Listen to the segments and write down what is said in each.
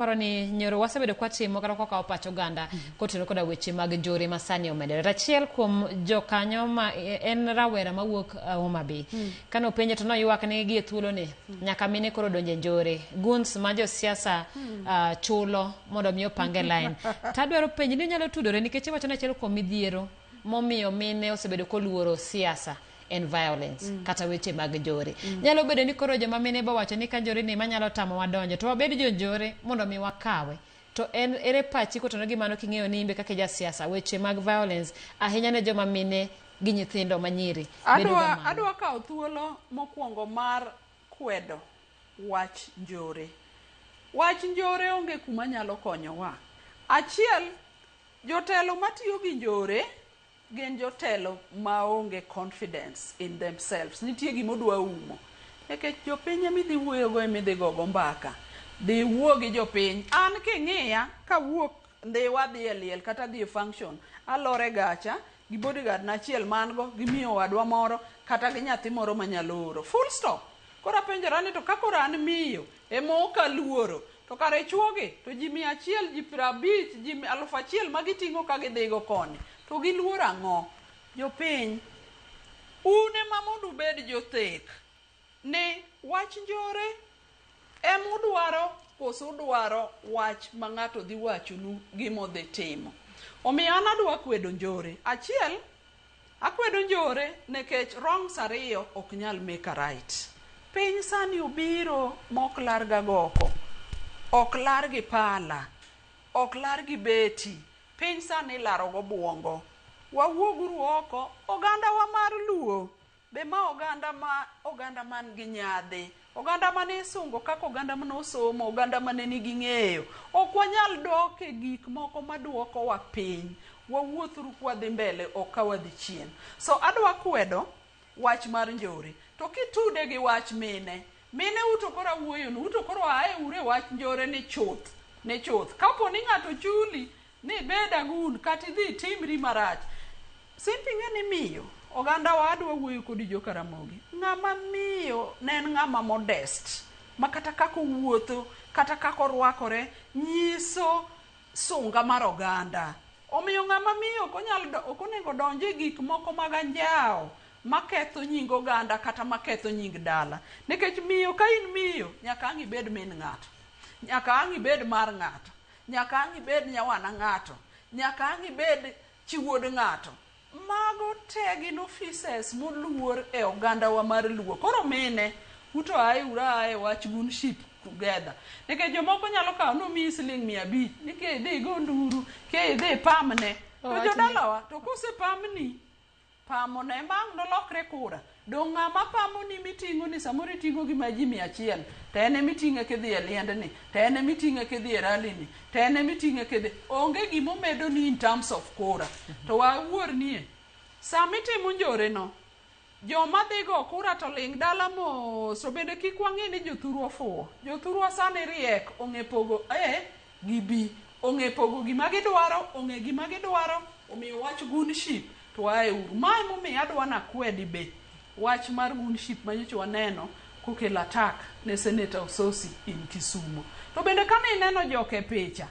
Paro ni nyoro wasebedo kwatimo kata kwakawo pach oganda kotenore koda weche mag njore ma sani omedore. To achiel kuom jokanyo ma en rawera mawuok Homa Bay. Kane openje to noywak ni gie thuoloni nyaka mine koro donje njore. Goons ma josiasa chulo mondo mi opang e line. To adwaro penji ni inyalo tudore nikech iwacho ni achiel kuom midhiero momiyo mine osebedo koluoro siasa en violence kata weche mag njore. Nyalo bedo ni koro joma mine bowacho ni ka njore ni manyalo tamowa donjo to wabed jonjore mondo mi wakawe. To en ere pachi kotenore gi mano king'eyo ni inbe kaka ijasiasa weche mag violence ahinya ne joma mine gi nyithindo manyiri bedo ga Adwa, malo. adwa kawo thuolo mokwongo mar kwedo wach njore. Wach njore onge kuma nyalo konyowa. Achiel, jotelo matiyo gi njore gin jotelo maonge confidence in themselves. Nitie gima odwa umo. Nikech jopiny ema idhi wuoyogo ema idhi gogo mbaka. Dhi iwuo gi jopiny. An king'iya kawuok Ndhiwa adhi e liel kata adhi e function, alor e gacha gi bodyguard na achiel ma an go gi miyo wadwa moro kata gi nyathi moro manyalo oro. Full stop. Koro apenjora ni to ka koro an miyo ema ok aluoro to kare chuogi to ji 100, ji 50, ji 1000 ma giting'o ka gidhigo koni to giluoro ang'o? Jopiny, un ema mondo ubed jothek ni wach njore ema udwaro koso udwaro wach ma ng'ato dhi wachonu gima odhi timo. Omiyo an adwa kwedo njore. Achiel, akwedo njore nikech wrongs ariyo ok nyal make a right. Piny sani obiro mok lar ga goko, ok lar gi pala, ok lar gi beti. Piny sani ilaro gobuongo. Wawuoguru oko, ogandawa mar Luo be ma oganda ma oganda man gi nyadhi, oganda mane isungo kaka oganda mane osomo, oganda mane nigi ng'eyo. Ok wanyal dok e gik moko maduokowa piny. Wawuothuru kwadhi mbele ok ka wadhi chien. So adwa kwedo wach mar njore. To kitude gi wach mine, mine uto koro awuoyonu, uto koro ae uru e wach njore ni chuth, ni chuth. Kapo ni ng'ato chuli ni ibed agun kata idhi itimri marach, Simpi ing'e ni miyo, oganda wa adwa wuoyo kodi joka Ramogi. Ng'ama miyo ne en ng'ama modest, ma kata kaka owuotho, kata kaka orwakore, nyiso sunga mar oganda. Omiyo ng'ama miyo ok onyal ok onego donj e gik moko mag anjawo maketho nying oganda kata maketho nying dala. Nikech miyo ka in miyo, nyaka ang' ibed min ng'ato. Nyaka ang' ibed mar ng'ato. Nyaka ang' ibed nyawana ng'ato. Nyaka ang' ibed chi wuod ng'ato. Mago te gin offices moluor e ogandawa mar Luo. Koro mine, uto ae uru ae wach gunship together. Nikech jomoko nyalo kawo nomiyi siling 500 ni ke idhi igo nduru, ke idhi ipamne. To jodalawa, to kosepamni, pamo no ema ang' nolokre kura. Dong' ng'ama pamoni miting'o ni samoro iting'o gi ma ji 100, to en ema iting'e kidhi e liendni, to en ema iting'e kidhi e rally ni, to en ema iting'e kidhi. Onge gima omedoni in terms of kura. To wawuor nie, sama itimo njore no, joma dhi go kura to ling' dala mos, to bende kik wang'i ni jothurwa ofuwo. Jothurwa sani riek, ong'e pogo A gi B, ong'e pogo gima gidwaro, ong'e gima gidwaro, omiyo wach gunship to ae uru. Ma emomiyo adwa nakwedi be wach mar gunship manyocha waneno kokelo attack ne Senator Osotsi in Kisumo. To bende kane ineno joka e picha,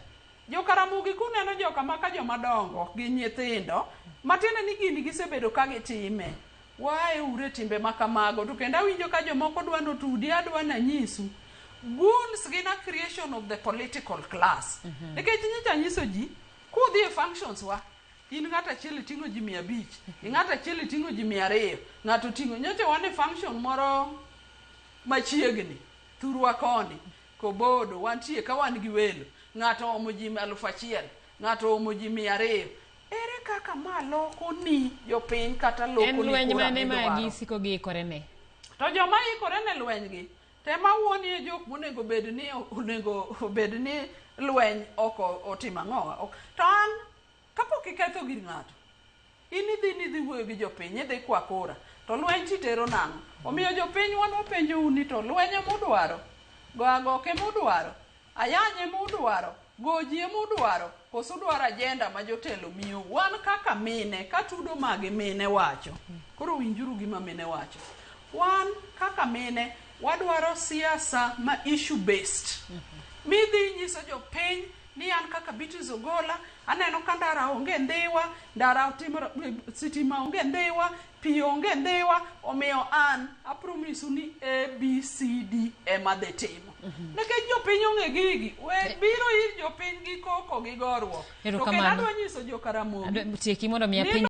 joka Ramogi kuneno joka maka joma dongo, ok gin nyithindo, matiende ni gini gisebedo ka gitime. Wae uru e timbe ma kamago. To kendo awinjo ka jomoko dwa notudi, adwa nanyisu. Goons gin a creation of the political class. Nikech nyocha anyiso ji, kudhi e functions wa, in ng'ato achiel iting'o ji 500, ng'ato achiel iting'o ji 200, ng'ato oting'o, nyocha wan e function moro machiegni, thurwa koni, Kobodo, wantie ka wan gi welo, ng'ato oomo ji 1000, ng'ato oomo ji 200. Ere kaka ma loko ni jopiny kata loko En ni lweny kura mane ma midwaro? gisiko giikore ne? To joma ikore ne lweny gi, tema wuoni e jok monego bed ni onego obed ni lweny ok otimo ang'owa. To an kapok iketho gir ng'ato, in idhi ni idhi wuoyo gi jopiny, idhi kwa kura, to lweny titero nang'o? Omiyo jopiny wan wapenjou ni to lweny ema udwaro, go agoke ema udwaro, ayany ema udwaro, go ji ema udwaro, koso udwaro agenda ma jotelo miyou? Wan kaka mine, katudo magi mine wacho. Koro winjuru gima mine wacho. Wan kaka mine, wadwaro siasa ma issue based. Midhi inyiso jopiny ni an kaka Beatrice Ogola aneno ka ndara onge Ndhiwa, ndara otimo sitima onge Ndhiwa, pi onge Ndhiwa, omiyo an apromisu ni A, B, C, D ema adhi timo. Nikech jopiny ong'e gigi, we biro ir jopiny gi koko gi goruok. To kendo Erokamano. adwa nyiso joka Ramogi Tieki mondo mi ni apenj